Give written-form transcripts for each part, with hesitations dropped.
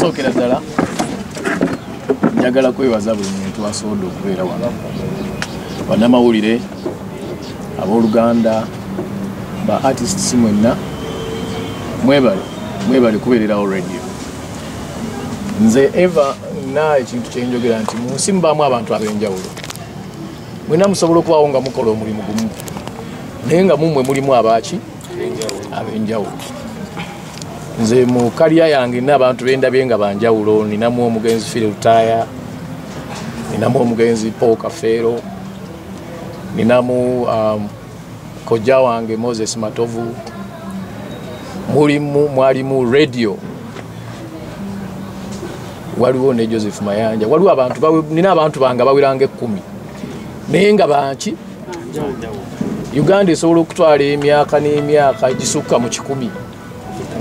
Okusookera ddala njagala kwebaza buli muntu asobodde okubeera wano, bannamawulire, abooluganda, ba artists mwenna, mwebale, mwebale kubeererawo Radio. Nze eva na ekintu kyenjogera nti mu nsi mubaamu abantu ab'enjawulo. Mwenna musobola okubaawo nga mukola omulimu gumu, naye nga mumwe mulimu abaaki ab'enjawulo. Nze mu career yange nina abantu bendabye nga banjawulo. Ninamu omugenzi Philly Lutaaya, ninamu omugenzi Paul Kafeero, ninamu kojja wange Moses Matovu, mulimu mwalimu Radio, waliwo ne Joseph Mayanja, waliwo abantu, nina abantu bange bawiranga 10, naye nga banki. Uganda esobola okutwala emyaka n'emyaka egisukka mu 100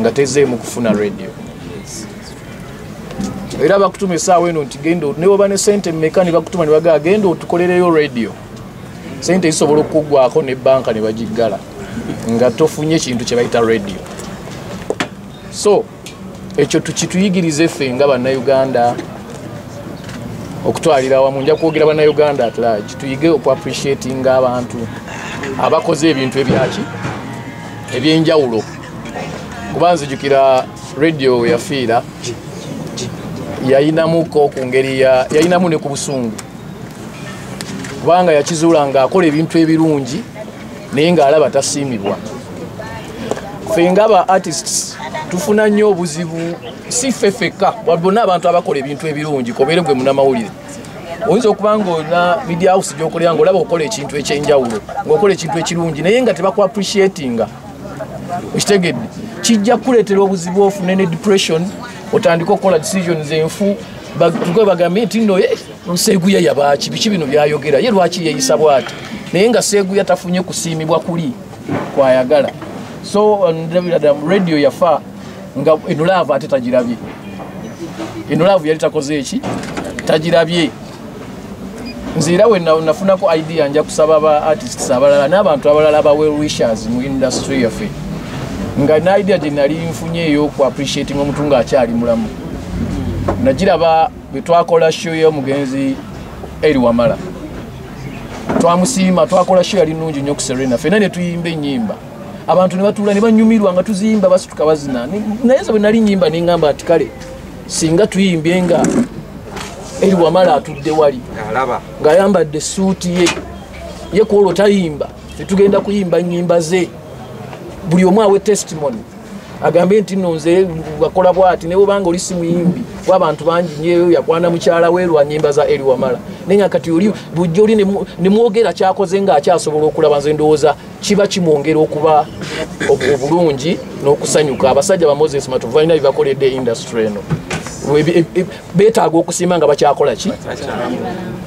nga tezeemu kufuna Radio. Era bakutuma essaawa eno nti genda, ne woba ne sente mmeka, ne bakutuma ne bagamba genda otukolereyo Radio, sente zisobola okuggwako ne banka ne bagiggala nga tofunye kintu kye bayita Radio. So ekyo tukituyigirize ffe nga Bannayuganda okutwalira awamu. Nja kwogera Bannayuganda at large, tuyige okuappreciatinga abantu abakoze ebintu ebyaki ebyenjawulo. Kuba nzijukira Radio we yafiira, yayinamuko ku ngeri yayinamu ne ku busungu, kubanga yakizuula ng'akola ebintu ebirungi naye ng'alaba tasiimibwa. Ffe nga ba artists tufuna nnyo obuzibu, si ffe ffekka, bonna abantu abakola ebintu ebirungi. Kobeere gwe munnamawulire, oyinza okuba ng'olina media house gy'okolera, ng'olaba okola ekintu ekyenjawulo, ng'okola ekintu ekirungi, naye nga tebaku appreciatinga. Okitegedde? Kijja kukuleetera obuzibu, ofune ne depression, otandike okukola decisions enfu. Tuke bagambe nti nno Seeguya yabaaki, biki bino byayogera, ye lwaki yeeyisa bw'ati, naye nga Seeguya tafunye kusiimibwa kuli kwayagala. So ndabira Radio yafa nga eno love ate tagirabye. Eno love yali takoze eki, tagirabye. Nze era we nafunako idea, nja kusaba ba artists abalala n'abantu abalala aba well wishers mu industry yaffe, nga na idea gye nali nfunye ey'oku appreciating omuntu ng'akyali mulamu, nagiraba bwe twakola show y'omugenzi Eri Wamala. Twamusiima, twakola show yali nnungi nnyo ku Serena, ffenna ne tuyimba ennyimba, abantu ne batuula ne banyumirwa nga tuziyimba, basituka bazina. Naye nze bwe nali nnyimba ne ŋŋamba nti kale singa tuyimbye nga Eri Wamala atudde wali ng'ayambadde essuuti ye, ye ku olwo tayimba, tetugenda kuyimba nnyimba ze, buli omu awe testimony, agambe nti nno nze wakola bwati. Ne bwobanga oli si muyimbi, kuba abantu bangi nyo yakwana mukyala we lwa nnyimba za Eri Wamala, naye nga kati oli bujja oli ne mwogera kyakoze ng'akyasobola okulaba, nze ndowooza kiba kimwongera okuba obulungi n'okusanyuka. Abasajja ba Moses Matovu balina bye bakoledde industry eno, beetaaga okusiima nga bakyakola ki.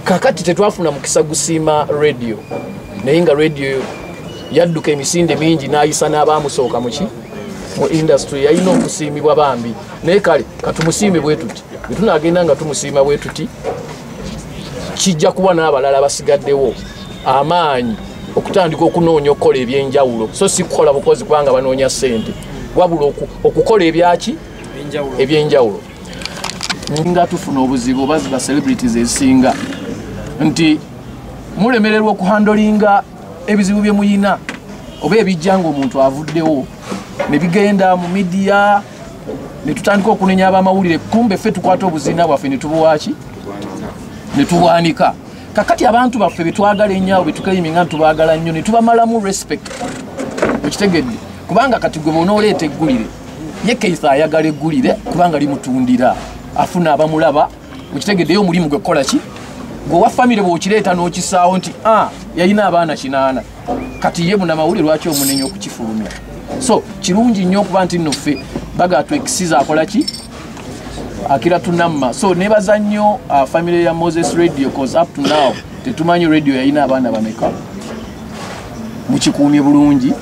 Kakati tetwafuna mukisa gusiima Radio, naye nga Radio yadduka emisinde mingi n'ayisa n'abaamusooka muki mu industry. Yalina okusiimibwa bambi, naye kale katumusiime bwe tuti. Bwe tunaagenda nga tumusiima bwe tuti, kijja kuba n'abalala basigaddewo amaanyi okutandika okunoonya okukola ebyenjawulo, so si kukola bukozi kubanga banoonya ssente, wabula okukola ebyaki ebyenjawulo. Nga tufuna obuzibu oba ba celebrities ezisinga nti mulemererwa okuhandlinga ebizibu bye muyina oba ebijja ng'omuntu avuddewo, ne bigenda mu media, ne tutandika okunenya abamawulire, kumbe ffe tukwata obuzina bwaffe ne tubuwaaki ne tubwanika. Kakati abantu baffe betwagala ennyo, abo betukayiminga nti tubaagala nnyo, ne tubamalamu respect. Okitegedde? Kubanga kati gwe bw'onooleeta eggulire, ye Keitha ayagala eggulire kubanga limutundira, afuna abamulaba. Okitegedde? Ye omulimu gwe kukola ki? Gwe owa famire bw'okireeta n'okisaawo nti a yalina abaana 8, kati ye munamawulire lwaki omunenya okukifulumya? So kirungi nnyo okuba nti nno ffe baga twekisiza akola ki akira tunamma. So nebaza nnyo family ya Moses Radio, cause up to now tetumanyi Radio yalina abaana bameka. Mukikuumye bulungi,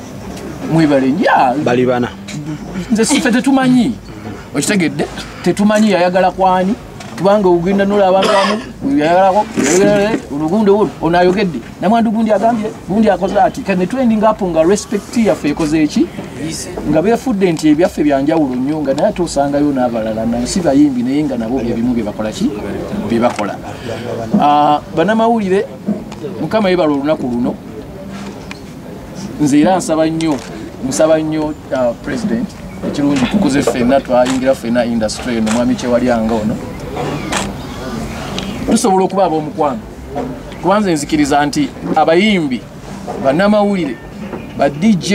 mwebale nnyo. Bali bana. Nze sife tetumanyi. Okitegedde? Tetumanyi yayagala kwani. Kubanga ogenda nolaba abantu abamu yayagalako olugundi olwo, ono ayogedde, namwandu gundi agambye, gundi akoze ati. Kati ne twendinga apo nga respect yaffe ekoze eki, nga befudde nti ebyaffe byanjawulo nnyo, nga naye ate osangayo n'abalala nansi bayimbi, naye nga nabo byebimu byebakola ki, byebakola. Bannamawulire, Mukama yebala olunaku luno. Nze era nsaba nnyo, nsaba nnyo president. Ekirungi tukuze ffenna, twayingira ffenna industry eno. Mwami Kyewalyanga ono, tusobola okuba ab'omukwano, kubanza nzikiriza nti abayimbi, bannamawulire, ba DJ